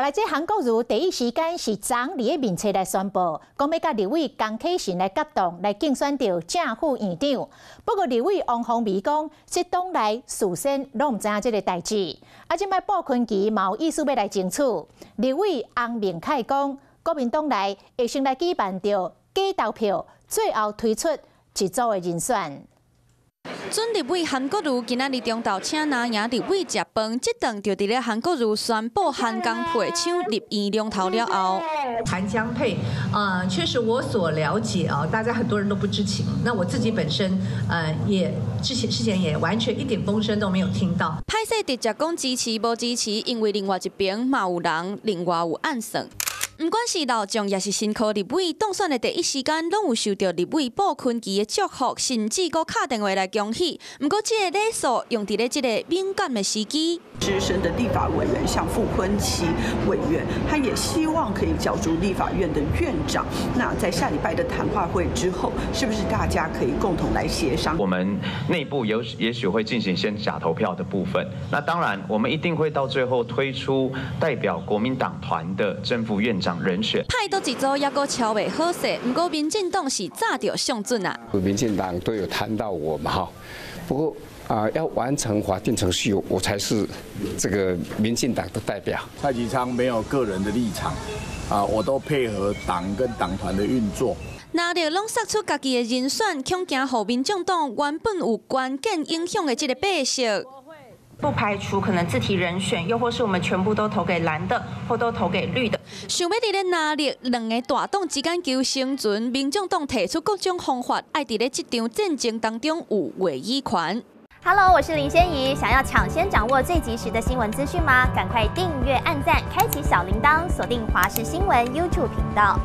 來這韓國瑜第一時間是昨佇咧面冊來宣布，講欲佮立委江啟臣來結黨來競選著正副院長。不過立委王鴻薇講，這黨內事先攏毋知影這个代誌。啊，這擺傅崐萁嘛有意思欲來爭取。立委洪明凱講，國民黨內會先來舉辦著假投票，最後推出一組的人選。準立委韓國瑜今仔日中晝請藍營立委食飯，這頓就佇咧韓國瑜宣布韓江配搶立院龍頭了後。韓江配，啊，確實我所了解啊，大家很多人都不知情。那我自己本身，也之前事前也完全一點風聲都沒有聽到。歹勢直接講支持無支持，因為另外一邊嘛有人，另外有暗算。毋管是老將，抑是新科立委，當選的第一時間，攏有受著立委傅崐萁的祝福，甚至閣敲電話來恭喜。毋過，這个禮數用佇咧這個敏感的時機。資深的立法委員，像傅崐萁委員，他也希望可以角逐立法院的院長。那在下禮拜的談話會之後，是不是大家可以共同來協商？我們內部有也許會進行先假投票的部分。那當然，我們一定會到最後推出代表國民黨團的正副院長人選。派佗一組猶閣敲袂好勢，毋過民進黨是早就上準啊。民進黨都有談到我嘛，哈，不過啊，要完成法定程序，我才是這個民進黨的代表。蔡其昌沒有個人的立場，啊，我都配合黨跟黨團的運作。藍綠攏殺出家己的人選，恐驚予民眾黨原本有關鍵影響的這個白色。不排除可能自提人選，又或是我們全部都投給藍的，或都投給綠的。想欲佇咧藍綠兩个大黨之間求生存，民眾黨提出各種方法，愛佇咧這場戰爭當中有話語權。 Hello，我是林仙怡，想要搶先掌握最及時的新聞資訊嗎？趕快訂閱、按讚、開啟小鈴鐺，鎖定華視新聞 YouTube 頻道。